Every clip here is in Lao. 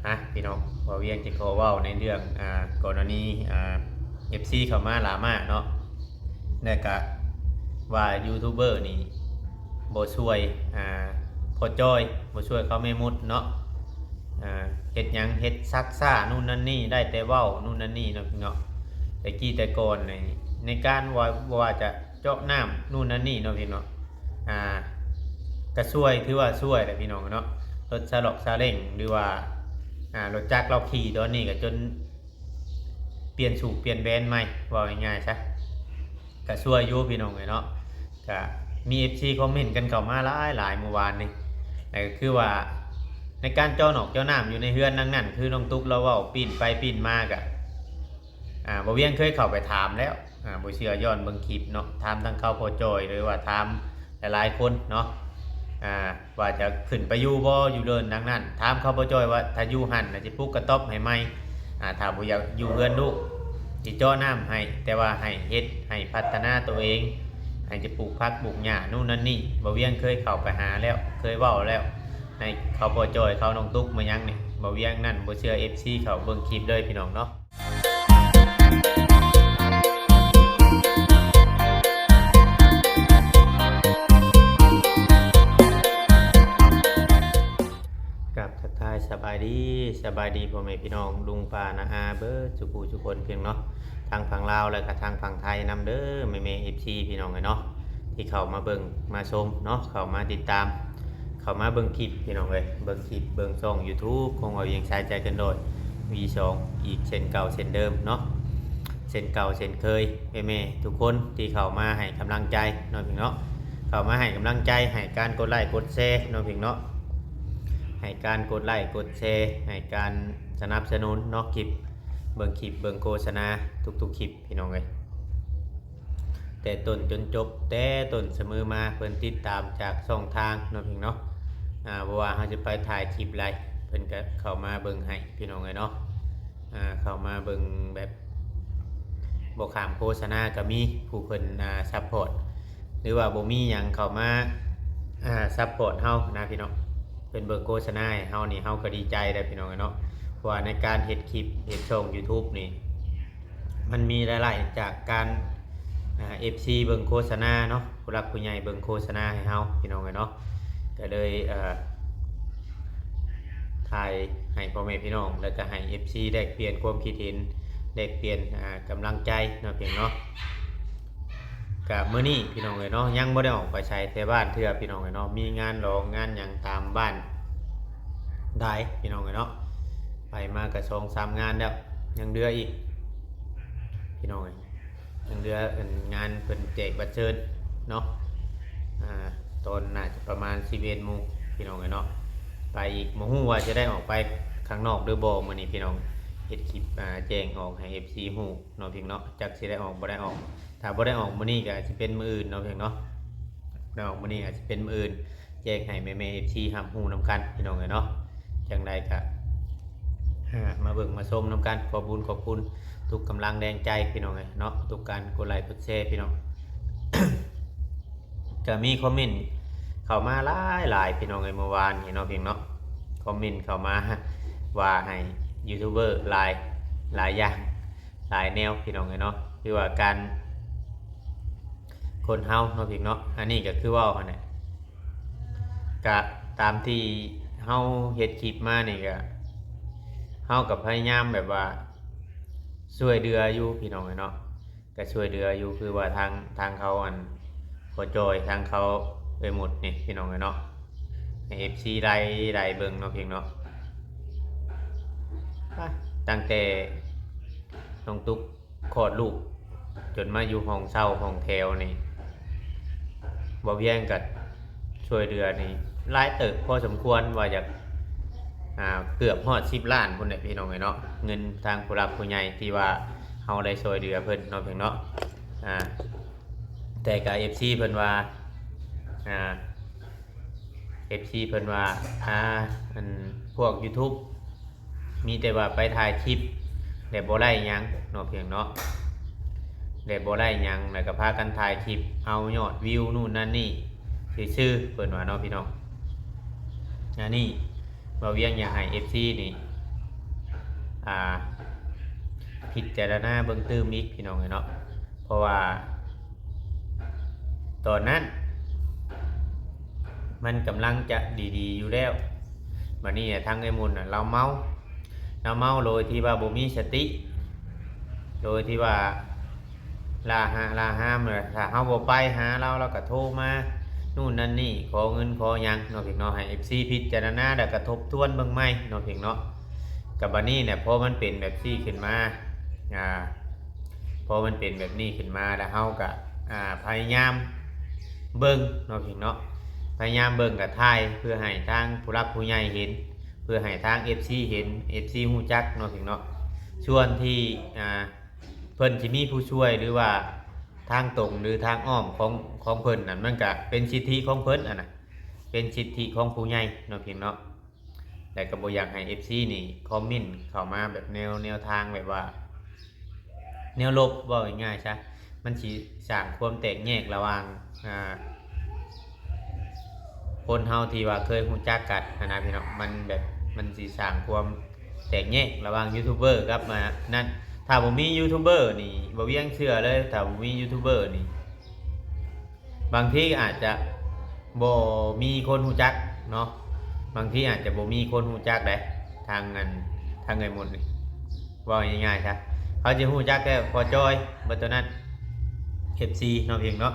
ອ່ະ ພີ່ນ້ອງ ບ່າວວຽງຈະຂໍເວົ້າໃນເລື່ອງ ອ່າ ກໍລະນີ ອ່າ ເອັຟຊີ ເຂົ້າມາດຣາມາເນາະ ແລະກະວ່າຢູທູບເບີນີ້ບໍ່ຊ່ວຍ ອ່າ ພໍ່ຈ້ອຍ ບໍ່ຊ່ວຍເຂົາແມ່ມຸດເນາະ ອ່າ ເຮັດຫຍັງເຮັດຊັກຊ້າ ນູ່ນນັ້ນນີ້ ໄດ້ແຕ່ເວົ້າ ນູ່ນນັ້ນນີ້ເນາະ ພີ່ນ້ອງເນາະ. ແຕ່ກີ້ແຕ່ກ່ອນນີ້ ໃນການວ່າ ບໍ່ວ່າຈະ ເຈາະນ້ຳ ນູ່ນນັ້ນນີ້ເນາະ ພີ່ນ້ອງເນາະ ອ່າ ກະຊ່ວຍ ຖືວ່າຊ່ວຍແຫຼະ ພີ່ນ້ອງເນາະ. ລົດຊາລັອກຊາເລັງ ຫຼືວ່າ ອ່າ ລົດຈັກລາວຂີ່ຕອນນີ້ກະຈົນປ່ຽນສູບປ່ຽນແບຣນໃໝ່ ເວົ້າງ່າຍໆຊະ ກະຊ່ວຍຢູ່ ພີ່ນ້ອງເອີຍເນາະ. ກະມີເອັຟຊີຄອມເມັນກັນເຂົ້າມາຫຼາຍໆມື້ວານນີ້ ນັ້ນກະຄືວ່າ ໃນການເຈາະນອກເຈາະນ້ຳຢູ່ໃນເຮືອນ ດັ່ງນັ້ນ ຄືນ້ອງຕຸກລາວເວົ້າ ປີ້ນໄປປີ້ນມາກະ ອ່າ ບ່າວວຽງເຄີຍເຂົ້າໄປຖາມແລ້ວ ອ່າ ບໍ່ເຊື່ອຍ້ອນເບິ່ງຄລິບເນາະ ຖາມທັງເຂົາພໍ່ຈ້ອຍ ຫຼືວ່າຖາມຫຼາຍໆຄົນເນາະ ອ່າ ວ່າຈະຂຶ້ນໄປຢູ່ບໍ່ ຢູ່ເດີ່ນດັ່ງນັ້ນ ຖາມເຂົາພໍ່ຈ້ອຍວ່າ ຖ້າຢູ່ຫັ້ນນະ ຊິປຸກກະຕ໊ອບໃຫ້ໃໝ່ ອ່າ ຖ້າບໍ່ຢາກຢູ່ເຮືອນລູກ ຊິເຈາະນ້ຳໃຫ້ ແຕ່ວ່າໃຫ້ເຮັດ ໃຫ້ພັດທະນາໂຕເອງ ໃຫ້ຈະປູກຜັກປູກຫຍ້າ ນູ່ນນັ້ນນີ້ ບ່າວວຽງເຄີຍເຂົ້າໄປຫາແລ້ວ ເຄີຍເວົ້າແລ້ວ ໃຫ້ເຂົາພໍ່ຈ້ອຍ ເຂົານ້ອງຕຸກ ມາຫຍັງນີ້ ບ່າວວຽງນັ້ນບໍ່ເຊື່ອເອັຟຊີເຂົາເບິ່ງຄລິບເລີຍ ພີ່ນ້ອງເນາະ. ກາບທັກທາຍສະບາຍດີ ສະບາຍດີພໍ່ແມ່ພີ່ນ້ອງ ລຸງປ້ານ້າອາເບິດສູ່ຜູ້ສູ່ຄົນ ພີ່ນ້ອງເນາະ ທັງຝັ່ງລາວ ແລະກະທັງຝັ່ງໄທນຳເດີ ແມ່ໆເອັຟຊີ ພີ່ນ້ອງເອີຍເນາະ ທີ່ເຂົ້າມາເບິ່ງມາຊົມເນາະ ເຂົ້າມາຕິດຕາມ ເຂົ້າມາເບິ່ງຄລິບ ພີ່ນ້ອງເອີຍ ເບິ່ງຄລິບ ເບິ່ງຊ່ອງຢູທູບຂອງບ່າວວຽງ ສາຍໃຈເກີນຮ້ອຍ ວີສອງ ອີກເຊັ່ນເກົ່າເຊັ່ນເດີມເນາະ ເຊັ່ນເກົ່າເຊັ່ນເຄີຍ ແມ່ໆທຸກຄົນທີ່ເຂົ້າມາໃຫ້ກຳລັງໃຈເນາະ ພີ່ນ້ອງເນາະ ເຂົ້າມາໃຫ້ກຳລັງໃຈ ໃຫ້ການກົດໄລ້ກົດແຊເນາະ ພີ່ນ້ອງເນາະ ໃຫ້ການກົດໄລ້ກົດແຊ ໃຫ້ການສະໜັບສະໜູນເນາະ ຄລິບ ເບິ່ງຄລິບ ເບິ່ງໂຄສະນາທຸກໆຄລິບ ພີ່ນ້ອງເອີຍ. ແຕ່ຕົ້ນຈົນຈົບ ແຕ່ຕົ້ນສະເໝີມາ ເພິ່ນຕິດຕາມຈາກຊ່ອງທາງເນາະ ພີ່ນ້ອງເນາະ ອ່າ ບໍ່ວ່າເຮົາຈະໄປຖ່າຍຄລິບໃດ ເພິ່ນກະເຂົ້າມາເບິ່ງໃຫ້ ພີ່ນ້ອງເອີຍເນາະ ອ່າ ເຂົ້າມາເບິ່ງແບບບໍ່ຂ້າມໂຄສະນາກະມີ ຜູ້ເພິ່ນ ອ່າ ຊັບພອດ ຫຼືວ່າບໍ່ມີຫຍັງເຂົ້າມາ ອ່າ ຊັບພອດເຮົານະ ພີ່ນ້ອງ ເພິ່ນເບິ່ງໂຄສະນາໃຫ້ເຮົານີ້ ເຮົາກະດີໃຈແລ້ວ ພີ່ນ້ອງເອີຍເນາະ ເພາະວ່າໃນການເຮັດຄລິບ ເຮັດຊ່ອງຢູທູບນີ້ ມັນມີລາຍໄດ້ຈາກການ ອ່າ ເອັຟຊີເບິ່ງໂຄສະນາເນາະ ຜູ້ຫຼັກຜູ້ໃຫຍ່ເບິ່ງໂຄສະນາໃຫ້ເຮົາ ພີ່ນ້ອງເອີຍເນາະ ກະເລີຍ ເອີ ຖ່າຍໃຫ້ພໍ່ແມ່ພີ່ນ້ອງ ແລະກະໃຫ້ເອັຟຊີແລກປ່ຽນຄວາມຄິດເຫັນ ແລກປ່ຽນ ອ່າ ກຳລັງໃຈເນາະ ພີ່ນ້ອງເນາະ. ກະມື້ນີ້ ພີ່ນ້ອງເອີຍເນາະ ຍັງບໍ່ໄດ້ອອກໄປໃສແຕ່ບ້ານເທື່ອ ພີ່ນ້ອງເອີຍເນາະ ມີງານຫຼອງງານຫຍັງຕາມບ້ານຫຼາຍ ພີ່ນ້ອງເອີຍເນາະ ໄປມາກະສອງສາມງານແລ້ວ ຍັງເຫຼືອອີກ ພີ່ນ້ອງເອີຍ ຍັງເຫຼືອ ອັນ ງານເພິ່ນແຈກບັດເຊີນເນາະ ອ່າ ຕອນໜ້າຈະປະມານສິບເອັດໂມງ ພີ່ນ້ອງເອີຍເນາະ ໄປອີກ ບໍ່ຮູ້ວ່າຈະໄດ້ອອກໄປຂ້າງນອກຫຼືບໍ່ມື້ນີ້ ພີ່ນ້ອງ ເຮັດຄລິບ ອ່າ ແຈ້ງອອກໃຫ້ເອັຟຊີຮູ້ເນາະ ພີ່ນ້ອງເນາະ ຈັກຊິໄດ້ອອກບໍ່ໄດ້ອອກ ຖ້າບໍ່ໄດ້ອອກມື້ນີ້ກະອາດຊິເປັນມື້ອື່ນເນາະ ພີ່ນ້ອງເນາະ ບໍ່ໄດ້ອອກມື້ນີ້ອາດຊິເປັນມື້ອື່ນ ແຈ້ງໃຫ້ແມ່ໆເອັຟຊີຮັບຮູ້ນຳກັນ ພີ່ນ້ອງເອີຍເນາະ ຈັ່ງໃດກະ ອ່າ ມາເບິ່ງມາຊົມນຳກັນ ຂອບບຸນຂອບຄຸນທຸກກຳລັງແຮງໃຈ ພີ່ນ້ອງເອີຍເນາະ ທຸກການກົດໄລ້ກົດແຊ ພີ່ນ້ອງ ກະມີຄອມເມັນເຂົ້າມາຫຼາຍໆ ພີ່ນ້ອງເອີຍ ມື້ວານນີ້ເນາະ ພີ່ນ້ອງເນາະ ຄອມເມັນເຂົ້າມາວ່າໃຫ້ຢູທູບເບີຫຼາຍ ຫຼາຍຢ່າງ ຫຼາຍແນວ ພີ່ນ້ອງເອີຍເນາະ ຄືວ່າການ ຄົນເຮົາເນາະ ພີ່ນ້ອງເນາະ ອັນນີ້ກະຄືເວົ້າຫັ້ນແຫຼະ ກະຕາມທີ່ເຮົາເຮັດຄລິບມານີ້ກະ ເຮົາກະພະຍາຍາມແບບວ່າຊ່ວຍເຫຼືອຢູ່ ພີ່ນ້ອງເອີຍເນາະ ກະຊ່ວຍເຫຼືອຢູ່ ຄືວ່າທາງ ທາງເຂົາ ອັນ ພໍ່ຈ້ອຍ ທາງເຂົາເອື້ອຍມຸດນີ້ ພີ່ນ້ອງເອີຍເນາະ ໃຫ້ເອັຟຊີໄລ່ ໄລ່ເບິ່ງເນາະ ພີ່ນ້ອງເນາະ ຕັ້ງແຕ່ນ້ອງຕຸກ ຄອດລູກ ຈົນມາຢູ່ຫ້ອງເຊົ່າຫ້ອງແຖວນີ້ ບ່າວວຽງກະຊ່ວຍເຫຼືອນີ້ຫຼາຍເຕີບພໍສົມຄວນ ວ່າຢາກ ອ່າ ເກືອບຮອດສິບລ້ານພຸ້ນແຫຼະ ພີ່ນ້ອງເອີຍເນາະ ເງິນທາງຜູ້ຫຼັກຜູ້ໃຫຍ່ທີ່ວ່າເຮົາໄດ້ຊ່ວຍເຫຼືອເພິ່ນເນາະ ພີ່ນ້ອງເນາະ ອ່າ ແຕ່ກະເອັຟຊີເພິ່ນວ່າ ອ່າ ເອັຟຊີເພິ່ນວ່າ ອ່າ ອັນ ພວກຢູທູບ ມີແຕ່ວ່າໄປຖ່າຍຄລິບ ແລະບໍ່ໄດ້ຫຍັງເນາະ ພີ່ນ້ອງເນາະ ແລະບໍ່ໄດ້ຫຍັງ ແລະກະພາກັນຖ່າຍຄລິບເອົາຍອດວິວ ນູ່ນນັ້ນນີ້ຊື່ໆ ເພິ່ນວ່າເນາະ ພີ່ນ້ອງ ອັນນີ້ບ່າວວຽງຢາກໃຫ້ເອັຟຊີນີ້ ອ່າ ພິຈາລະນາເບິ່ງຕື່ມອີກ ພີ່ນ້ອງເອີຍເນາະ ເພາະວ່າຕອນນັ້ນມັນກຳລັງຈະດີໆຢູ່ແລ້ວ. ບາດນີ້ທາງເອື້ອຍມົນນະ ລາວເມົາ ລາວເມົາໂດຍທີ່ວ່າບໍ່ມີສະຕິ ໂດຍທີ່ວ່າ ລະຫະລະຫາມ ຖ້າເຮົາບໍ່ໄປຫາລາວ ລາວກໍໂທມາ ນູ່ນນັ້ນນີ້ ຂໍເງິນຂໍຫຍັງເນາະ ເພງເນາະ. ໃຫ້ເອັຟຊີພິຈາລະນາ ແລ້ວກໍທົບທວນເບິ່ງໃໝ່ເນາະ ເພງເນາະ. ກໍບາດນີ້ແຫຼະ ພໍມັນເປັນແບບຊີ້ຂຶ້ນມາ ອ່າ ພໍມັນເປັນແບບນີ້ຂຶ້ນມາ ແລ້ວເຮົາກໍ ອ່າ ພະຍາຍາມເບິ່ງເນາະ ເພງເນາະ ພະຍາຍາມເບິ່ງ ກໍຖ່າຍເພື່ອໃຫ້ທາງຜູ້ຫຼັກຜູ້ໃຫຍ່ເຫັນ ເພື່ອໃຫ້ທາງເອັຟຊີເຫັນ ເອັຟຊີຮູ້ຈັກເນາະ ເພງເນາະ. ສ່ວນທີ່ ອ່າ ເພິ່ນຊິມີຜູ້ຊ່ວຍ ຫຼືວ່າທາງຕົງ ຫຼືທາງອ້ອມຂອງ ຂອງເພິ່ນນັ້ນ ມັນກະເປັນສິດທິຂອງເພິ່ນຫັ້ນນະ ເປັນສິດທິຂອງຜູ້ໃຫຍ່ເນາະ ເພງເນາະ. ແລະກໍບໍ່ຢາກໃຫ້ເອັຟຊີນີ້ຄອມເມັນເຂົ້າມາແບບແນວ ແນວທາງແບບວ່າ ແນວລົບ ເວົ້າງ່າຍໆຊະ ມັນຊິສ້າງຄວາມແຕກແຍກລະຫວ່າງ ອ່າ ຄົນເຮົາທີ່ວ່າເຄີຍຮູ້ຈັກກັນຫັ້ນນະ ພີ່ນ້ອງ. ມັນແບບ ມັນຊິສ້າງຄວາມແຕກແຍກລະຫວ່າງຢູທູບເບີກັບ ອ່າ ນັ້ນ. ຖ້າບໍ່ມີຢູທູບເບີນີ້ ບໍ່ວຽງເຊື່ອເລີຍ ຖ້າບໍ່ມີຢູທູບເບີນີ້ ບາງທີອາດຈະບໍ່ມີຄົນຮູ້ຈັກເນາະ ບາງທີອາດຈະບໍ່ມີຄົນຮູ້ຈັກໃດ໋ ທາງອັນ ທາງເອື້ອຍມົນນີ້ ເວົ້າງ່າຍໆຊະ ເຂົາຈະຮູ້ຈັກແຕ່ພໍ່ຈ້ອຍ ເບິດເທົ່ານັ້ນ ເອັຟຊີເນາະ ເພງເນາະ.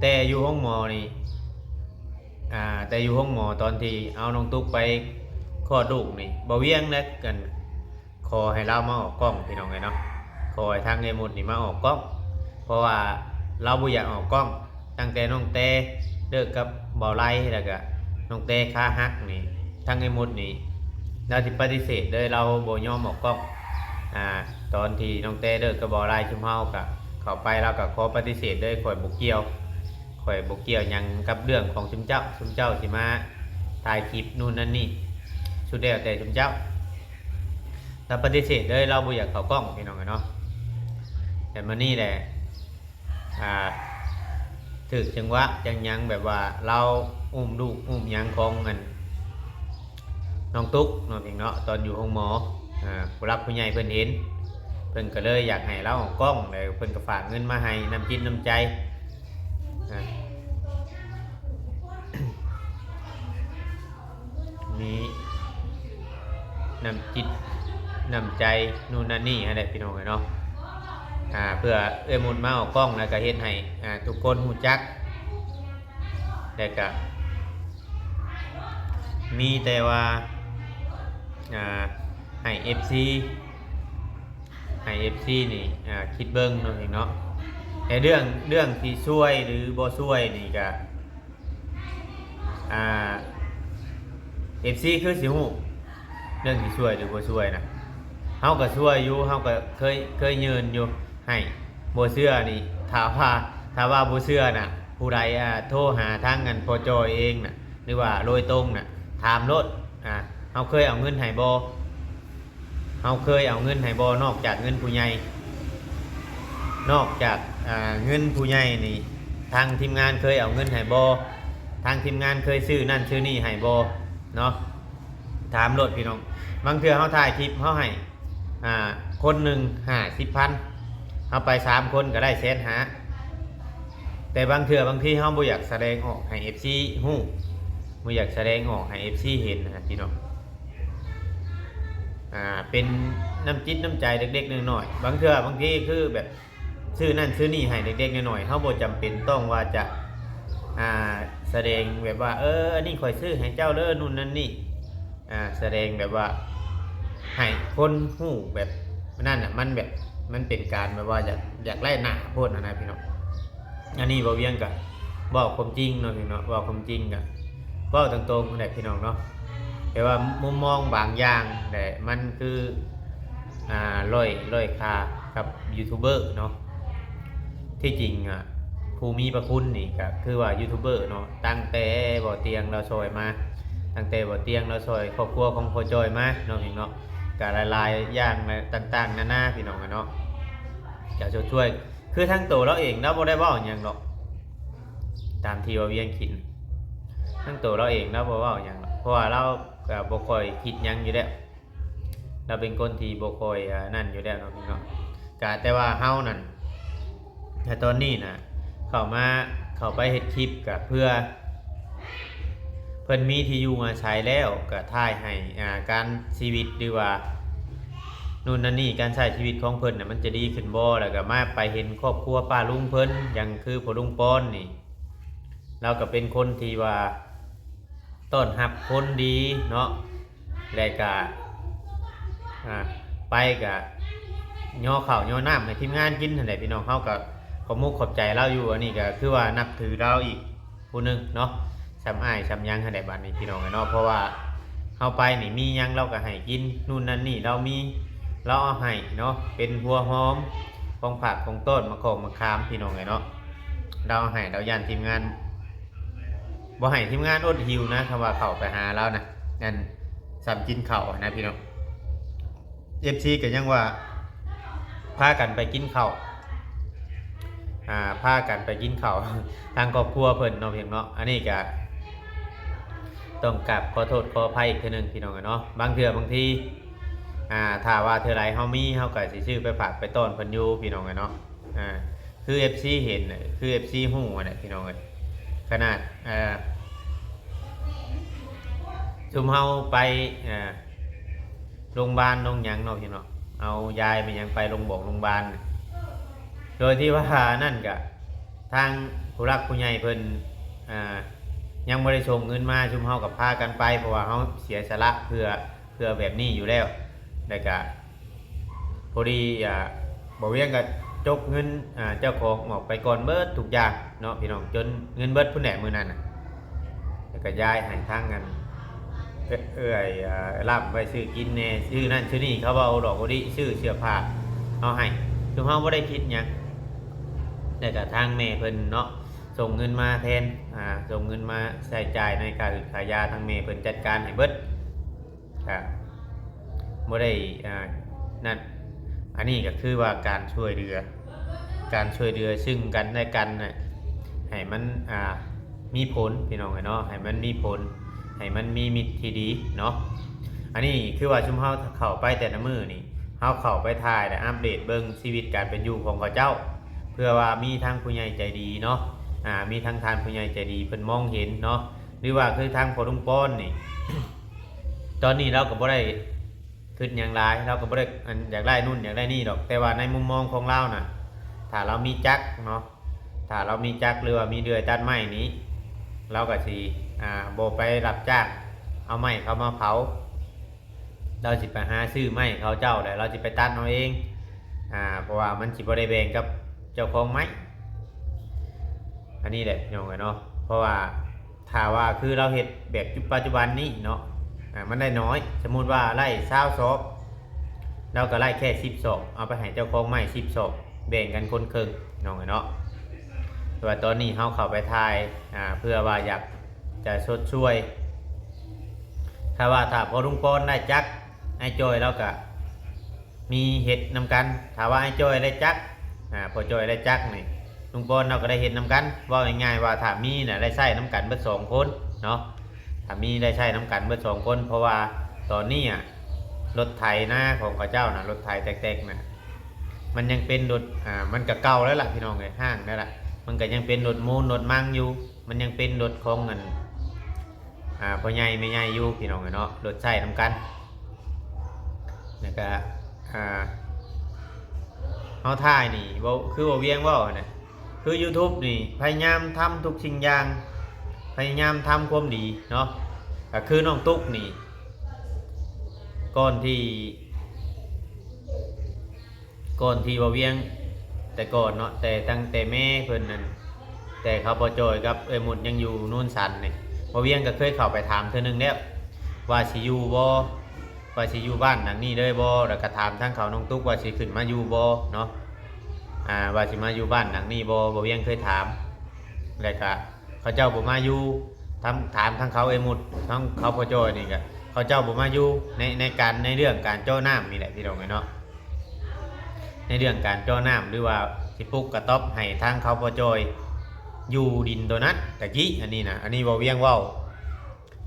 ແຕ່ຢູ່ໂຮງໝໍນີ້ ອ່າ ແຕ່ຢູ່ໂຮງໝໍຕອນທີ່ເອົານ້ອງຕຸກໄປຄອດລູກນີ້ ບໍ່ວຽງແລະກັນ ຂໍໃຫ້ລາວມາອອກກ້ອງ ພີ່ນ້ອງເອີຍເນາະ ຂໍໃຫ້ທາງເອື້ອຍມົນນີ້ມາອອກກ້ອງ ເພາະວ່າລາວບໍ່ຢາກອອກກ້ອງ. ຕັ້ງແຕ່ນ້ອງແຕເລີກກັບບ່າວໄລ ແລ້ວກະນ້ອງແຕຂາຫັກນີ້ ທາງເອື້ອຍມົນນີ້ ລາວຊິປະຕິເສດເລີຍ ລາວບໍ່ຍອມອອກກ້ອງ. ອ່າ ຕອນທີ່ນ້ອງແຕເລີກກັບບ່າວໄລ ຊຸມເຮົາກະເຂົ້າໄປ ລາວກະຂໍປະຕິເສດເລີຍ ຂ້ອຍບໍ່ກ່ຽວ ຂ້ອຍບໍ່ກ່ຽວຫຍັງກັບເລື່ອງຂອງຊຸມເຈົ້າ ຊຸມເຈົ້າຊິມາຖ່າຍຄລິບນູ່ນນັ້ນນີ້ ສຸດແລ້ວແຕ່ຊຸມເຈົ້າ. ລາວປະຕິເສດເລີຍ ລາວບໍ່ຢາກເຂົ້າກ້ອງ ພີ່ນ້ອງເອີຍເນາະ. ແຕ່ມື້ນີ້ແຫຼະ ອ່າ ຖືກຈັງຫວະຈັງຫຍັງ ແບບວ່າລາວອຸ້ມລູກອຸ້ມຫຍັງຂອງອັນ ນ້ອງຕຸກເນາະ ເພງເນາະ ຕອນຢູ່ໂຮງໝໍ ອ່າ ຜູ້ຫຼັກຜູ້ໃຫຍ່ເພິ່ນເຫັນ ເພິ່ນກໍເລີຍຢາກໃຫ້ລາວອອກກ້ອງ ແລ້ວເພິ່ນກໍຝາກເງິນມາໃຫ້ ນ້ຳຈິດນ້ຳໃຈ ອ່າ ມີນ້ຳຈິດນ້ຳໃຈນູ່ນນັ້ນນີ້ຫັ້ນແຫຼະ ພີ່ນ້ອງເອີຍເນາະ. ອ່າ ເພື່ອເອື້ອຍມົນມາອອກກ້ອງ ແລ້ວກໍເຮັດໃຫ້ ອ່າ ທຸກຄົນຮູ້ຈັກ ແລ້ວກໍມີແຕ່ວ່າ ອ່າ ໃຫ້ເອັຟຊີ ໃຫ້ເອັຟຊີນີ້ ອ່າ ຄິດເບິ່ງເນາະ ເນາະ. ແຕ່ເລື່ອງ ເລື່ອງທີ່ຊ່ວຍ ຫຼື ບໍ່ຊ່ວຍນີ້ກໍ ອ່າ ເອັຟຊີຄືຊິຮູ້ ເລື່ອງທີ່ຊ່ວຍ ຫຼື ບໍ່ຊ່ວຍນະ. ເຮົາກໍຊ່ວຍຢູ່ ເຮົາກໍເຄີຍ ເຄີຍຍື່ນຢູ່ໃຫ້ ບໍ່ເຊື່ອນີ້ ຖ້າວ່າ ຖ້າວ່າບໍ່ເຊື່ອນະ ຜູ້ໃດ ອ່າ ໂທຫາທາງອັນພໍ່ຈ່ອຍເອງນະ ຫຼືວ່າໂດຍຕົງນະ ຖາມໂລດ ອ່າ ເຮົາເຄີຍເອົາເງິນໃຫ້ບໍ່? ເຮົາເຄີຍເອົາເງິນໃຫ້ບໍ່? ນອກຈາກເງິນຜູ້ໃຫຍ່ ນອກຈາກ ອ່າ ເງິນຜູ້ໃຫຍ່ນີ້ ທາງທີມງານເຄີຍເອົາເງິນໃຫ້ບໍ່? ທາງທີມງານເຄີຍຊື້ນັ້ນຊື້ນີ້ໃຫ້ບໍ່? ເນາະ ຖາມໂລດ ພີ່ນ້ອງ. ບາງເທື່ອເຮົາຖ່າຍຄລິບ ເຮົາໃຫ້ ອ່າ ຄົນໜຶ່ງຫ້າສິບພັນ ເຮົາໄປສາມຄົນກໍໄດ້ແສນຫ້າ. ແຕ່ບາງເທື່ອບາງທີເຮົາບໍ່ຢາກສະແດງອອກໃຫ້ເອັຟຊີຮູ້ ບໍ່ຢາກສະແດງອອກໃຫ້ເອັຟຊີເຫັນນະ ພີ່ນ້ອງ. ອ່າ ເປັນນ້ຳຈິດນ້ຳໃຈເລັກໆນ້ອຍໆ. ບາງເທື່ອບາງທີຄືແບບ ຊື້ນັ້ນຊື້ນີ້ໃຫ້ເລັກໆນ້ອຍໆ ເຮົາບໍ່ຈຳເປັນຕ້ອງວ່າຈະ ອ່າ ສະແດງແບບວ່າ ເອີ ອັນນີ້ຂ້ອຍຊື້ໃຫ້ເຈົ້າເດີ ນູ່ນນັ້ນນີ້ ອ່າ ສະແດງແບບວ່າໃຫ້ຄົນຮູ້ແບບນັ້ນນະ ມັນແບບ ມັນເປັນການແບບວ່າຢາກ ຢາກໄລ່ໜ້າໂພດຫັ້ນນະ ພີ່ນ້ອງ. ອັນນີ້ບ່າວວຽງກະເວົ້າຄວາມຈິງເນາະ ພີ່ນ້ອງເນາະ ເວົ້າຄວາມຈິງ ກະເວົ້າຕົງໆຫັ້ນແຫຼະ ພີ່ນ້ອງເນາະ. ແຕ່ວ່າມຸມມອງບາງຢ່າງແຫຼະ ມັນຄື ອ່າ ດ້ອຍ ດ້ອຍຄ່າກັບຢູທູບເບີເນາະ. ທີ່ຈິງອະ ຜູ້ມີພະຄຸນນີ້ກະຄືວ່າຢູທູບເບີເນາະ ຕັ້ງແຕ່ບ່າວຕຽງລາວຊ່ອຍມາ ຕັ້ງແຕ່ບ່າວຕຽງລາວຊ່ອຍຄອບຄົວຂອງພໍ່ຈ່ອຍມາເນາະ ພີ່ນ້ອງເນາະ. ກະຫຼາຍໆຢ່າງ ແລະ ຕ່າງໆນານາ ພີ່ນ້ອງເນາະ ກະຊ່ວຍ ຄືທັງໂຕລາວເອງລາວບໍ່ໄດ້ເວົ້າຫຍັງດອກ ຕາມທີ່ວ່າວຽງຄິດ ທັງໂຕລາວເອງລາວບໍ່ເວົ້າຫຍັງດອກ ເພາະວ່າລາວກໍບໍ່ຄ່ອຍຄິດຫຍັງຢູ່ແລ້ວ. ລາວເປັນຄົນທີ່ບໍ່ຄ່ອຍ ອາ ນັ້ນຢູ່ແລ້ວເນາະພີ່ນ້ອງເນາະ. ກະແຕ່ວ່າເຮົານັ້ນ ແຕ່ຕອນນີ້ນະ ເຂົ້າມາ ເຂົ້າໄປເຮັດຄລິບກະເພື່ອ ເພິ່ນມີທີ່ຢູ່ອາໄສແລ້ວ ກະຖ່າຍໃຫ້ ອາ ການຊີວິດ ຫຼືວ່າ ໂນ່ນນັ້ນນີ້ ການໃຊ້ຊີວິດຂອງເພິ່ນນະ ມັນຈະດີຂຶ້ນບໍ່ ແລ້ວກະມາໄປເຫັນຄອບຄົວປ້າລຸງເພິ່ນ ຢ່າງຄືພໍ່ລຸງປອນນີ້ ລາວກະເປັນຄົນທີ່ວ່າຕ້ອນຮັບຄົນດີເນາະ ແລະກະ ອາ ໄປກະຍໍເຂົ້າຍໍນ້ຳໃຫ້ທີມງານກິນຫັ້ນແຫຼະພີ່ນ້ອງ. ເຮົາກະຂອບມຸກຂອບໃຈລາວຢູ່ ອັນນີ້ກະຄືວ່ານັບຖືລາວອີກ ຜູ້ໜຶ່ງເນາະ ສ່ຳອ້າຍສ່ຳຫຍັງຫັ້ນແຫຼະບາດນີ້ພີ່ນ້ອງເອີຍເນາະ. ເພາະວ່າເຮົາໄປນີ້ມີຫຍັງລາວກໍໃຫ້ກິນ ນູ່ນນັ້ນນີ້ລາວມີ ລາວເອົາໃຫ້ເນາະ ເປັນຫົວຫອມ ຂອງຝາກຂອງຕ້ອນ ໝາກຂອງໝາກຂາມພີ່ນ້ອງເອີຍເນາະ. ລາວໃຫ້ ລາວຢ້ານທີມງານ ບໍ່ໃຫ້ທີມງານອົດຫິວນະ ຄຳວ່າເຂົ້າໄປຫາລາວນະ ອັນສ່ຳກິນເຂົ້າຫັ້ນນະພີ່ນ້ອງ. ເອັຟຊີກໍຍັງວ່າພາກັນໄປກິນເຂົ້າ ອາ ພາກັນໄປກິນເຂົ້າ ທາງຄອບຄົວເພິ່ນເນາະ ພີ່ນ້ອງເນາະ. ອັນນີ້ກະຕ້ອງກາບຂໍໂທດຂໍອະໄພອີກເທື່ອໜຶ່ງພີ່ນ້ອງເອີຍເນາະ. ບາງເທື່ອບາງທີ ອາ ຖ້າວ່າເທື່ອໃດເຮົາມີ ເຮົາກໍຊິຊື້ໄປຝາກໄປຕ້ອນເພິ່ນຢູ່ພີ່ນ້ອງເອີຍເນາະ. ອາ ຄືເອັຟຊີເຫັນ ຄືເອັຟຊີຮູ້ຫັ້ນແຫຼະພີ່ນ້ອງເອີຍ. ຂະໜາດ ເອີ ຊຸມເຮົາໄປ ເອີ ໂຮງບານໂຮງຫຍັງເນາະພີ່ນ້ອງເນາະ ເອົາຢາຍແມ່ນຫຍັງໄປໂຮງບອກໂຮງບານ ໂດຍທີ່ວ່ານັ້ນກະ ທາງຜູ້ຫຼັກຜູ້ໃຫຍ່ເພິ່ນ ອາ ຍັງບໍ່ໄດ້ສົ່ງເງິນມາ ຊຸມເຮົາກໍພາກັນໄປ ເພາະວ່າເຮົາເສຍສະຫຼະເພື່ອ ເພື່ອແບບນີ້ຢູ່ແລ້ວ ແລ້ວກະ ພໍດີ ອາ ບ່າວວຽງກໍຈົກເງິນ ອາ ເຈົ້າຂອງອອກໄປກ່ອນເບິດທຸກຢ່າງເນາະພີ່ນ້ອງ ຈົນເງິນເບິດພຸ້ນແຫຼະມື້ນັ້ນນະ. ແລ້ວກໍຢາຍໃຫ້ທາງອັນ ເອື້ອຍ ອາ ລ້ຳໄວ້ຊື້ກິນແດ່ ຊື້ນັ້ນຊື້ນີ້ ເຂົາເວົ້າດອກບໍ່ດີ ຊື້ເສື້ອຜ້າເອົາໃຫ້ ຄືເຮົາບໍ່ໄດ້ຜິດຫຍັງ. ແລ້ວກໍທາງແມ່ເພິ່ນເນາະ ສົ່ງເງິນມາແທນ ອາ ສົ່ງເງິນມາໃຊ້ຈ່າຍໃນຄ່າຫືດຄ່າຢາ ທາງແມ່ເພິ່ນຈັດການໃຫ້ເບິດ. ກະບໍ່ໄດ້ ອ່າ ນັ້ນ ອັນນີ້ກໍຄືວ່າການຊ່ວຍເຫຼືອ ການຊ່ວຍເຫຼືອຊຶ່ງກັນແລະກັນນະ ໃຫ້ມັນ ອ່າ ມີຜົນ ພີ່ນ້ອງເອີຍເນາະ ໃຫ້ມັນມີຜົນ ໃຫ້ມັນມີມິດທີ່ດີເນາະ. ອັນນີ້ຄືວ່າຊຸມເຮົາເຂົ້າໄປແຕ່ລະມື້ນີ້ ເຮົາເຂົ້າໄປຖ່າຍ ແລະ ອັບເດດເບິ່ງຊີວິດການເປັນຢູ່ຂອງເຂົາເຈົ້າ ເພື່ອວ່າມີທັງຜູ້ໃຫຍ່ໃຈດີເນາະ ອ່າ ມີທັງທ່ານຜູ້ໃຫຍ່ໃຈດີເພິ່ນມອງເຫັນເນາະ ຫຼືວ່າຄືທາງພໍ່ລຸງປອນນີ້ ຕອນນີ້ລາວກໍບໍ່ໄດ້ຄິດຫຍັງຫຼາຍ ລາວກໍບໍ່ໄດ້ ອັນ ຢາກໄດ້ນູ້ນຢາກໄດ້ນີ້ດອກ ແຕ່ວ່າໃນມຸມມອງຂອງລາວນະ ຖ້າລາວມີຈັກເນາະ ຖ້າລາວມີຈັກ ຫຼືວ່າມີເລື່ອຍຕັດໄມ້ນີ້ ລາວກໍຊິ ອ່າ ບໍ່ໄປຮັບຈ້າງເອົາໄມ້ເຂົາມາເຜົາ ລາວຊິໄປຫາຊື້ໄມ້ເຂົາເຈົ້າ ແລ້ວລາວຊິໄປຕັດເອົາເອງ ອ່າ ເພາະວ່າມັນຊິບໍ່ໄດ້ແບ່ງກັບເຈົ້າຂອງໄມ້. ອັນນີ້ແຫຼະ ພີ່ນ້ອງເອີຍເນາະ ເພາະວ່າ ຖ້າວ່າຄືລາວເຮັດແບບປັດຈຸບັນນີ້ເນາະ ອ່າ ມັນໄດ້ໜ້ອຍ ສົມມຸດວ່າໄດ້ຊາວສອບ ລາວກໍໄດ້ແຄ່ສິບສອບ ເອົາໄປໃຫ້ເຈົ້າຂອງໄມ້ສິບສອບ ແບ່ງກັນຄົນເຄິ່ງ ພີ່ນ້ອງເອີຍເນາະ. ແຕ່ວ່າຕອນນີ້ເຮົາເຂົ້າໄປຖ່າຍ ອ່າ ເພື່ອວ່າຢາກຈະຊົດຊ່ວຍ ຖ້າວ່າ ຖ້າພໍ່ລຸງປອນໄດ້ຈັກ ອ້າຍຈ້ອຍລາວກໍ ມີເຮັດນຳກັນ ຖ້າວ່າອ້າຍຈ້ອຍໄດ້ຈັກ ອາ ພໍ່ຈ້ອຍໄດ້ຈັກນີ້ ລຸງປອນເຮົາກໍໄດ້ເຮັດນຳກັນ ເວົ້າງ່າຍໆວ່າຖ້າມີນະໄດ້ໃຊ້ນຳກັນເບິດສອງຄົນເນາະ ຖ້າມີໄດ້ໃຊ້ນຳກັນເບິດສອງຄົນ ເພາະວ່າຕອນນີ້ອະ ລົດໄຖນາຂອງເຂົາເຈົ້ານະ ລົດໄຖແຕັກໆນະ ມັນຍັງເປັນລົດ ອາ ມັນກະເກົ່າແລ້ວລະ ພີ່ນ້ອງເອີຍ ຮ້າງແລ້ວລະ ມັນກະຍັງເປັນລົດມູນລົດມັງຢູ່ ມັນຍັງເປັນລົດຂອງອັນ ອາ ພໍ່ໃຫຍ່ແມ່ໃຫຍ່ຢູ່ ພີ່ນ້ອງເອີຍເນາະ ລົດໃຊ້ນຳກັນ ແລ້ວກະ ອາ ເຮົາຖ່າຍນີ້ ເວົ້າ ຄືວ່າວຽງເວົ້າຫັ້ນນະ ຄື YouTube ນີ້ ພະຍາຍາມທຳທຸກສິ່ງຢ່າງ ພະຍາຍາມທຳຄວາມດີເນາະ ກະຄືນ້ອງຕຸກນີ້ ກ່ອນທີ່ ກ່ອນທີ່ວ່າວຽງ ແຕ່ກ່ອນເນາະ ແຕ່ຕັ້ງແຕ່ແມ່ເພິ່ນນັ້ນ ແຕ່ເຂົາພໍ່ຈ້ອຍກັບເອື້ອຍມຸດຍັງຢູ່ໂນນສັນນີ້ ວ່າວຽງກໍເຄີຍເຂົ້າໄປຖາມເທື່ອໜຶ່ງແລ້ວ ວ່າຊິຢູ່ບໍ່ ວ່າຊິຢູ່ບ້ານຫຼັງນີ້ເລີຍບໍ່ ແລ້ວກໍຖາມທາງເຂົານ້ອງຕຸກວ່າຊິຂຶ້ນມາຢູ່ບໍ່ເນາະ ອາ ວ່າຊິມາຢູ່ບ້ານຫຼັງນີ້ບໍ່ ວ່າວຽງເຄີຍຖາມ ແລ້ວກໍ ເຂົາເຈົ້າບໍ່ມາຢູ່ ທາງ ຖາມທາງເຂົາເອມຸດ ທາງເຂົາພໍ່ຈ້ອຍນີ້ກະ ເຂົາເຈົ້າບໍ່ມາຢູ່ ໃນ ໃນການ ໃນເລື່ອງການເຈາະນ້ຳນີ້ແຫຼະ ພີ່ນ້ອງເອີຍເນາະ ໃນເລື່ອງການເຈາະນ້ຳ ຫຼືວ່າຊິປຸກກະຕ໊ອບໃຫ້ທາງເຂົາພໍ່ຈ້ອຍຢູ່ດິນໂຕນັ້ນ ຕະກີ້ ອັນນີ້ນະ ອັນນີ້ເວົ້າ ວຽງເວົ້າ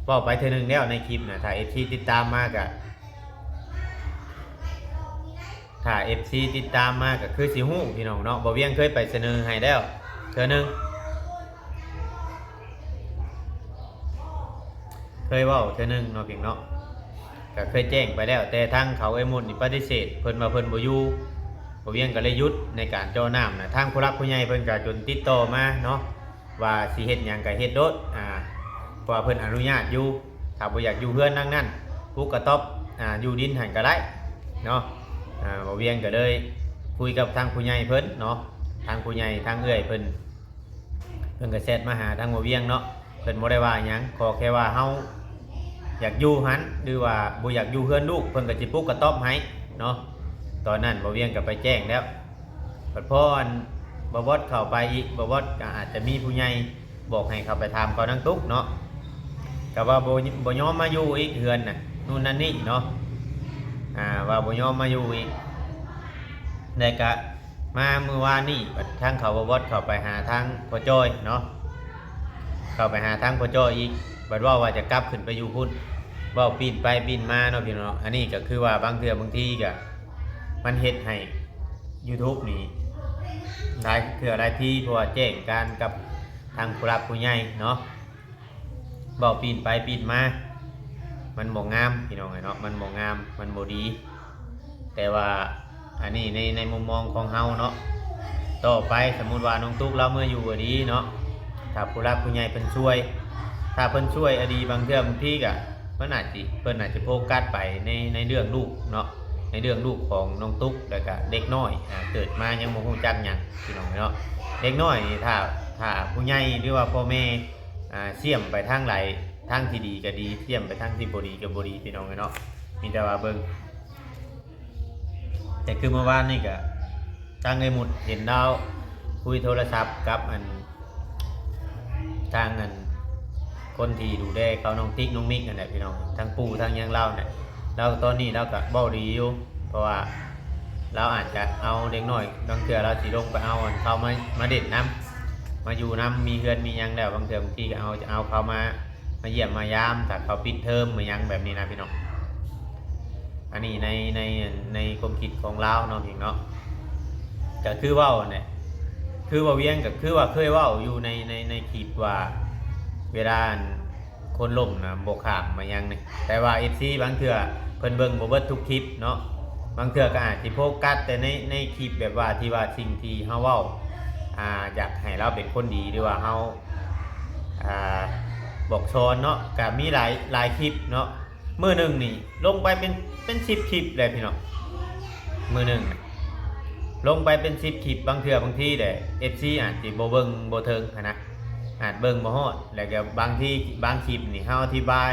ເວົ້າໄປເທື່ອໜຶ່ງແລ້ວໃນຄລິບນະ ຖ້າເອັຟຊີຕິດຕາມມາກະ ຖ້າເອັຟຊີຕິດຕາມມາກໍຄືຊິຮູ້ພີ່ນ້ອງເນາະ, ບ່າວວຽງເຄີຍໄປສະເໜີໃຫ້ແລ້ວເທື່ອໜຶ່ງ, ເຄີຍເວົ້າເທື່ອໜຶ່ງເນາະພີ່ນ້ອງເນາະ, ກໍເຄີຍແຈ້ງໄປແລ້ວ, ແຕ່ທາງເຂົາເອື້ອຍມຸດນີ້ປະຕິເສດ, ເພິ່ນວ່າເພິ່ນບໍ່ຢູ່, ບ່າວວຽງກໍເລີຍຢຸດໃນການເຈາະນ້ຳນະ. ທາງຜູ້ຫຼັກຜູ້ໃຫຍ່ເພິ່ນກໍຈົນຕິດຕໍ່ມາເນາະ ວ່າຊິເຮັດຫຍັງກໍເຮັດໂລດ, ອາ ເພາະວ່າເພິ່ນອະນຸຍາດຢູ່, ຖ້າບໍ່ຢາກຢູ່ເຮືອນຫຼັງນັ້ນ ປຸກກະຕ໊ອບ ອາ ຢູ່ດິນຫັ້ນກໍໄດ້ເນາະ. ອາ ບ່າວວຽງກໍເລີຍຄຸຍກັບທາງຜູ້ໃຫຍ່ເພິ່ນເນາະ, ທາງຜູ້ໃຫຍ່ ທາງເອື້ອຍເພິ່ນ ເພິ່ນກໍແຊັດມາຫາທາງບ່າວວຽງເນາະ, ເພິ່ນບໍ່ໄດ້ວ່າຫຍັງ, ຂໍແຄ່ວ່າເຮົາຢາກຢູ່ຫັ້ນ ຫຼືວ່າບໍ່ຢາກຢູ່ເຮືອນລູກ ເພິ່ນກໍຊິປຸກກະຕ໊ອບໃຫ້ເນາະ. ຕອນນັ້ນບ່າວວຽງກໍໄປແຈ້ງແລ້ວ, ບັດພໍອັນບ່າວບອດເຂົ້າໄປອີກ, ບ່າວບອດກໍອາດຈະມີຜູ້ໃຫຍ່ບອກໃຫ້ເຂົ້າໄປຖາມເຂົານາງຕຸກເນາະ, ກໍວ່າບໍ່ ບໍ່ຍອມມາຢູ່ອີກເຮືອນນະ, ນູ້ນນັ້ນນີ້ເນາະ, ອາ ວ່າບໍ່ຍອມມາຢູ່ອີກ. ແລ້ວກະມາມື້ວານນີ້ ບັດທາງເຂົາ ບ່າວບອດເຂົ້າໄປຫາທາງພໍ່ຈ້ອຍເນາະ, ເຂົ້າໄປຫາທາງພໍ່ຈ້ອຍອີກ, ບັດເວົ້າວ່າຈະກັບຂຶ້ນໄປຢູ່ພຸ້ນ, ເວົ້າປີ້ນໄປປີ້ນມາເນາະພີ່ນ້ອງເນາະ. ອັນນີ້ກໍຄືວ່າບາງເທື່ອບາງທີກໍ ມັນເຮັດໃຫ້ຢູທູບນີ້ຫຼາຍເທື່ອຫຼາຍທີ, ເພາະວ່າແຈ້ງການກັບທາງຜູ້ຫຼັກຜູ້ໃຫຍ່ເນາະ, ເວົ້າປີ້ນໄປປີ້ນມາ ມັນບໍ່ງາມພີ່ນ້ອງເອີຍເນາະ, ມັນບໍ່ງາມ ມັນບໍ່ດີ. ແຕ່ວ່າອັນນີ້ໃນ ໃນມຸມມອງຂອງເຮົາເນາະ, ຕໍ່ໄປສົມມຸດວ່ານ້ອງຕຸກລາວເມືອຢູ່ອະດີເນາະ, ຖ້າຜູ້ຫຼັກຜູ້ໃຫຍ່ເພິ່ນຊ່ວຍ ຖ້າເພິ່ນຊ່ວຍອະດີ ບາງເທື່ອບາງທີກະ ມັນອາດຊິ ເພິ່ນອາດຈະໂຟກັສໄປໃນ ໃນເລື່ອງລູກເນາະ, ໃນເລື່ອງລູກຂອງນ້ອງຕຸກ ແລ້ວກະເດັກນ້ອຍ ອາ ເກີດມາຍັງບໍ່ຮູ້ຈັກຫຍັງພີ່ນ້ອງເອີຍເນາະ. ເດັກນ້ອຍນີ້ ຖ້າ ຖ້າຜູ້ໃຫຍ່ ຫຼືວ່າພໍ່ແມ່ ອາ ສ່ຽມໄປທາງໃດ ທາງທີ່ດີກໍດີ, ສ່ຽມໄປທາງທີ່ບໍ່ດີກໍບໍ່ດີ ພີ່ນ້ອງເອີຍເນາະ. ມີແຕ່ວ່າເບິ່ງ ແຕ່ຄືເມື່ອວານນີ້ກໍ ທາງເອື້ອຍມຸດເຫັນລາວຄຸຍໂທລະສັບກັບອັນ ທາງອັນ ຄົນທີ່ດູແລເຂົາ ນ້ອງຕິກ ນ້ອງມິກ ນັ້ນແຫຼະພີ່ນ້ອງ, ທັງປູ່ທັງຫຍັງລາວນີ້. ລາວຕອນນີ້ລາວກໍເວົ້າດີຢູ່ ເພາະວ່າລາວອາດຈະເອົາເດັກນ້ອຍ, ບາງເທື່ອລາວຊິລົງໄປເອົາອັນເຂົາມາ ມາຫຼິ້ນນຳ, ມາຢູ່ນຳ, ມີເຮືອນມີຫຍັງແລ້ວ ບາງເທື່ອບາງທີກໍເອົາ ຈະເອົາເຂົາມາ ມາຢ້ຽມມາຢາມ ຖ້າເຂົາປິດເທີມມາຫຍັງແບບນີ້ນະພີ່ນ້ອງ. ອັນນີ້ໃນ ໃນ ໃນຄວາມຄິດຂອງລາວເນາະພີ່ນ້ອງເນາະ. ກໍຄືເວົ້າຫັ້ນແຫຼະ ຄືວ່າວຽງ ກໍຄືວ່າເຄີຍເວົ້າຢູ່ໃນ ໃນ ໃນຄລິບວ່າ ເວລາອັນຄົນລົ້ມນະບໍ່ຂ້າມມາຫຍັງນີ້, ແຕ່ວ່າເອັຟຊີບາງເທື່ອເພິ່ນເບິ່ງບໍ່ເບິດທຸກຄລິບເນາະ, ບາງເທື່ອກໍອາດຊິໂຟກັສແຕ່ໃນ ໃນຄລິບແບບວ່າທີ່ວ່າສິ່ງທີ່ເຮົາເວົ້າ ອາ ຢາກໃຫ້ລາວເປັນຄົນດີ ຫຼືວ່າເຮົາ ອາ ບອກສອນເນາະ, ກໍມີຫຼາຍ ຫຼາຍຄລິບເນາະ. ມື້ໜຶ່ງນີ້ລົງໄປເປັນ ເປັນສິບຄລິບແຫຼະພີ່ນ້ອງ, ມື້ໜຶ່ງລົງໄປເປັນສິບຄລິບ. ບາງເທື່ອບາງທີແຫຼະ ເອັຟຊີອາດຊິບໍ່ເບິ່ງບໍ່ເຖິງຫັ້ນນະ, ອາດເບິ່ງບໍ່ຮອດ. ແລ້ວກໍບາງທີ ບາງຄລິບນີ້ເຮົາອະທິບາຍ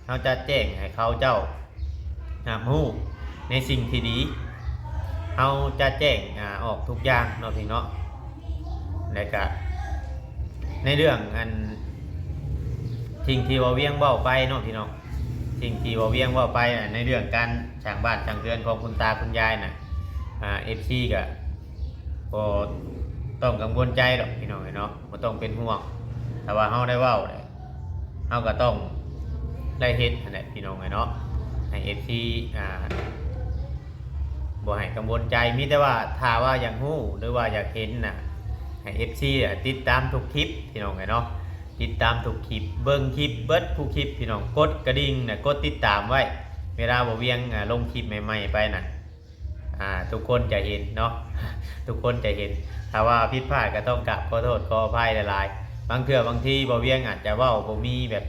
ເຮົາຈະແຈ້ງໃຫ້ເຂົາເຈົ້າຮັບຮູ້ໃນສິ່ງທີ່ດີ, ເຮົາຈະແຈ້ງ ອາ ອອກທຸກຢ່າງເນາະພີ່ນ້ອງເນາະ. ແລ້ວກະໃນເລື່ອງອັນ ສິ່ງທີ່ວ່າວຽງເວົ້າໄປເນາະພີ່ນ້ອງ, ສິ່ງທີ່ວ່າວຽງເວົ້າໄປ ອາ ໃນເລື່ອງການສ້າງບ້ານສ້າງເຮືອນຂອງຄຸນຕາຄຸນຍາຍນະ ອາ ເອັຟຊີກະບໍ່ຕ້ອງກັງວົນໃຈດອກພີ່ນ້ອງເອີຍເນາະ, ບໍ່ຕ້ອງເປັນຫ່ວງ. ຖ້າວ່າເຮົາໄດ້ເວົ້າແລ້ວ ເຮົາກໍຕ້ອງໄດ້ເຮັດຫັ້ນແຫຼະພີ່ນ້ອງເອີຍເນາະ, ໃຫ້ເອັຟຊີ ອ່າ ບໍ່ໃຫ້ກັງວົນໃຈ. ມີແຕ່ວ່າຖ້າວ່າຢາກຮູ້ ຫຼືວ່າຢາກເຫັນນະ ໃຫ້ເອັຟຊີ ອ່າ ຕິດຕາມທຸກຄລິບພີ່ນ້ອງເອີຍເນາະ, ຕິດຕາມທຸກຄລິບ ເບິ່ງຄລິບເບິດທຸກຄລິບພີ່ນ້ອງ, ກົດກະດິ່ງນະ ກົດຕິດຕາມໄວ້ ເວລາບ່າວວຽງ ອ່າ ລົງຄລິບໃໝ່ໆໄປນະ ອ່າ ທຸກຄົນຈະເຫັນເນາະ, ທຸກຄົນຈະເຫັນ. ຖ້າວ່າຜິດພາດກໍຕ້ອງກາບຂໍໂທດຂໍອະໄພຫຼາຍໆ. ບາງເທື່ອບາງທີບ່າວວຽງອາດຈະເວົ້າບໍ່ມີແບບ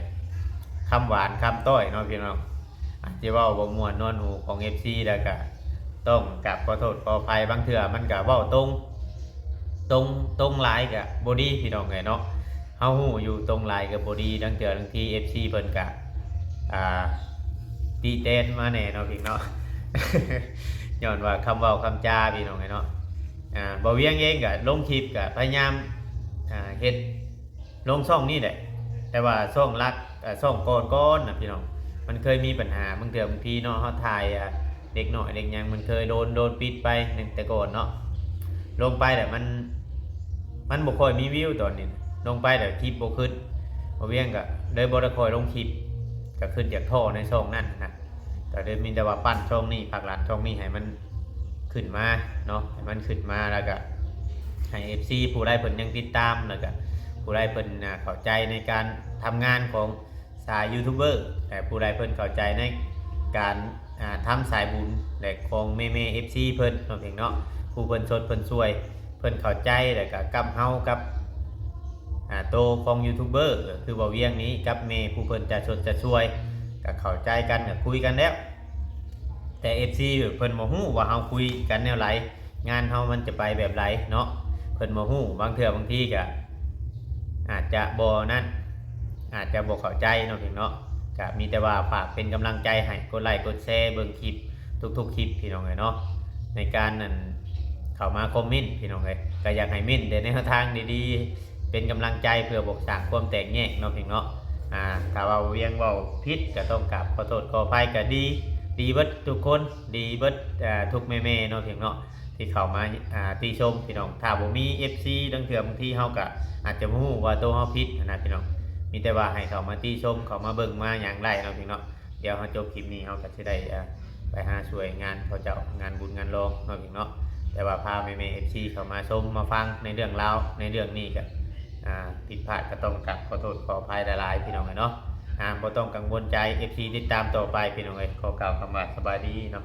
ຄຳຫວານຄຳຕ້ອຍເນາະພີ່ນ້ອງ, ອາດຈະເວົ້າບໍ່ມ່ວນນວນຫູຂອງເອັຟຊີ ແລ້ວກໍຕ້ອງກາບຂໍໂທດຂໍອະໄພ. ບາງເທື່ອມັນກໍເວົ້າຕົງ ຕົງ ຕົງຫຼາຍກໍບໍ່ດີພີ່ນ້ອງເອີຍເນາະ. ເຮົາຮູ້ຢູ່ຕົງຫຼາຍກໍບໍ່ດີ, ລາງເທື່ອລາງທີເອັຟຊີເພິ່ນກະ ອ່າ ຕິແຕນມາແດ່ເນາະພີ່ນ້ອງເນາະ, ຍ້ອນວ່າຄຳເວົ້າຄຳຈາພີ່ນ້ອງເອີຍເນາະ. ອ່າ ບ່າວວຽງເອງກະລົງຄລິບກະພະຍາຍາມ ອ່າ ເຮັດລົງຊ່ອງນີ້ແຫຼະ, ແຕ່ວ່າຊ່ອງຫຼັກ ເອີ ຊ່ອງກ່ອນໆນະພີ່ນ້ອງ ມັນເຄີຍມີບັນຫາ. ບາງເທື່ອບາງທີເນາະ ເຮົາຖ່າຍ ອ່າ ເດັກນ້ອຍເດັກຫຍັງ ມັນເຄີຍໂດນ ໂດນປິດໄປ ແຕ່ກ່ອນເນາະ, ລົງໄປແລ້ວມັນ ມັນບໍ່ຄ່ອຍມີວິວຕອນນີ້, ລົງໄປແລ້ວຄລິບບໍ່ຂຶ້ນ. ບ່າວວຽງກໍເລີຍບໍ່ໄດ້ຄ່ອຍລົງຄລິບ, ກໍຂຶ້ນຈາກທໍ່ໃນຊ່ອງນັ້ນນະ, ກໍເລີຍມີແຕ່ວ່າປັ້ນຊ່ອງນີ້ ພັກລັນຊ່ອງນີ້ໃຫ້ມັນ ຂຶ້ນມາເນາະ ໃຫ້ມັນຂຶ້ນມາ ແລ້ວກະໃຫ້ເອັຟຊີຜູ້ໃດເພິ່ນຍັງຕິດຕາມ ແລ້ວກະຜູ້ໃດເພິ່ນ ອ່າ ເຂົ້າໃຈໃນການທຳງານຂອງສາຍຢູທູບເບີ ແລະ ຜູ້ໃດເພິ່ນເຂົ້າໃຈໃນການ ອ່າ ທຳສາຍບຸນ ແລະ ຂອງແມ່ໆເອັຟຊີເພິ່ນເນາະ ເພິ່ນເນາະ ຜູ້ເພິ່ນຊົດເພິ່ນຊ່ວຍ ເພິ່ນເຂົ້າໃຈ ແລ້ວກະກັບເຮົາກັບ ອ່າ ໂຕຂອງຢູທູບເບີ ຄືບໍ່ວຽງນີ້ກັບແມ່ຜູ້ເພິ່ນຈະຊົດຈະຊ່ວຍ ກະເຂົ້າໃຈກັນ ກະຄຸຍກັນແລ້ວ ແຕ່ເອັຟຊີເພິ່ນບໍ່ຮູ້ວ່າເຮົາຄຸຍກັນແນວໃດ ງານເຮົາມັນຈະໄປແບບໃດເນາະ ເພິ່ນບໍ່ຮູ້ ບາງເທື່ອບາງທີກະອາດຈະບໍ່ນັ້ນ ອາດຈະບໍ່ເຂົ້າໃຈເນາະ ເພິ່ນເນາະ ກະມີແຕ່ວ່າຝາກເປັນກຳລັງໃຈໃຫ້ ກົດໄລ້ກົດແຊເບິ່ງຄລິບທຸກໆຄລິບ ພີ່ນ້ອງເອີຍເນາະ ໃນການນັ້ນເຂົ້າມາຄອມເມັນ ພີ່ນ້ອງເອີຍ ກະຢາກໃຫ້ເມັນແຕ່ແນວທາງດີໆ ເປັນກຳລັງໃຈເພື່ອບໍ່ສ້າງຄວາມແຕກແຍກເນາະ ພີ່ນ້ອງເນາະ ອ່າ ຖ້າວ່າວຽງເວົ້າຜິດກະຕ້ອງກາບຂໍໂທດຂໍອະໄພ ກະດີ ດີເບິດທຸກຄົນ ດີເບິດ ເອີ່ ທຸກແມ່ໆເນາະ ພີ່ນ້ອງເນາະ ທີ່ເຂົ້າມາ ອ່າ ຕິຊົມ ພີ່ນ້ອງ ຖ້າບໍ່ມີເອັຟຊີ ລາງເທື່ອບາງທີເຮົາກະອາດຈະບໍ່ຮູ້ວ່າໂຕເຮົາຜິດຫັ້ນນະ ພີ່ນ້ອງ ມີແຕ່ວ່າໃຫ້ເຂົ້າມາຕິຊົມ ເຂົ້າມາເບິ່ງມາຫຍັງໄດ້ເນາະ ພີ່ນ້ອງເນາະ ດຽວເຮົາຈົບຄລິບນີ້ ເຮົາກະຊິໄດ້ ອ່າ ໄປຫາຊ່ວຍງານເຂົາເຈົ້າ ງານບຸນງານລອງເນາະ ພີ່ນ້ອງເນາະ ແຕ່ວ່າພາແມ່ໆເອັຟຊີເຂົ້າມາຊົມມາຟັງໃນເລື່ອງລາວ ໃນເລື່ອງນີ້ກະ ອ່າ ຜິດພາດກະຕ້ອງກາບຂໍໂທດຂໍອະໄພຫຼາຍໆ ພີ່ນ້ອງເອີຍເນາະ ອ່າ ບໍ່ຕ້ອງກັງວົນໃຈ ເອັຟຊີຕິດຕາມຕໍ່ໄປ ພີ່ນ້ອງເອີຍ ຂໍກ່າວຄຳວ່າສະບາຍດີເນາະ.